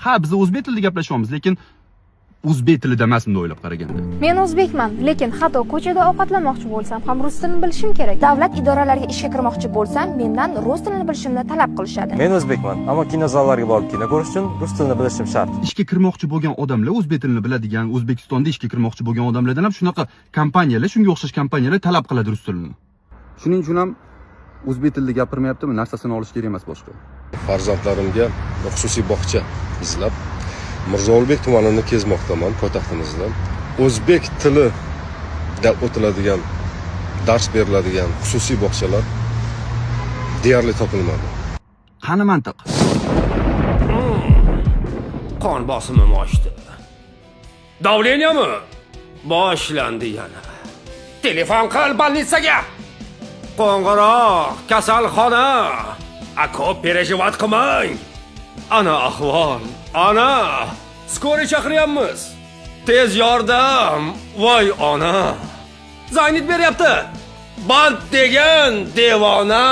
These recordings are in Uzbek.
Ha, biz o'zbek tilida gaplashyapmiz, lekin o'zbek tilida emas bunday o'ylab qaraganda. Men o'zbekman, lekin hatto ko'chada ovqatlanmoqchi bo'lsam ham rus tilini bilishim kerak. Davlat idoralariga ishga kirmoqchi bo'lsam, mendan rus tilini bilishimni talab qilishadi. Men o'zbekman, ammo kinozallarga borib kino ko'rish uchun rus tilini bilishim shart. Ishga kirmoqchi bo'lgan odamlar o'zbek tilini biladigan, O'zbekistonda ishga kirmoqchi bo'lgan odamlardan ham shunaqa kompaniyalar, shunga o'xshash kompaniyalar talab qiladi rus tilini. Shuning uchun ham o'zbek tilida gapirmayaptimi, narsasini olish kerak emas boshqa. Farzandlarimga xususiy bog'cha izlab Mirzo Ulug'bek tumanini kezmoqdaman, poytaxtimizda. O'zbek tilida o'tiladigan, dars beriladigan xususiy bog'chalar deyarli topilmadi. Qani mantiq? Qon bosimim oshdi. Давление mi? Boshlandi yana. Telefon qil больница ga. Qo'ng'iroq, kasalxona. A ko'p переживать qilmang. Ana ahvol, ana. Скорый chaqiryapmiz. Tez yordam. Voy ona. Звонит beryapti. Band degan devona.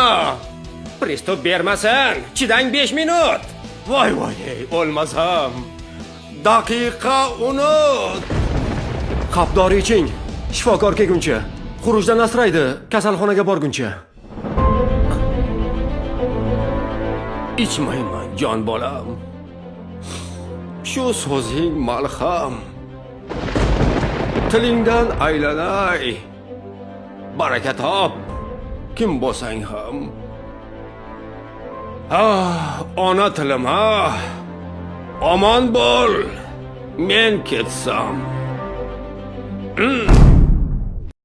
Приступ bermasin. Chidang 5 minut. Voy voy, ey, o'lmasam. Daqiqa unut. Qap dori iching. Shifokor kelguncha. Xurujdan asraydi kasalxonaga borguncha. Ichmayman, jon bolam. Shu so'zing malham. Tilingdan aylanay. Baraka top. Kim bo'lsang ham. Ah, ona tilim ha. Omon bo'l. Men ketsam.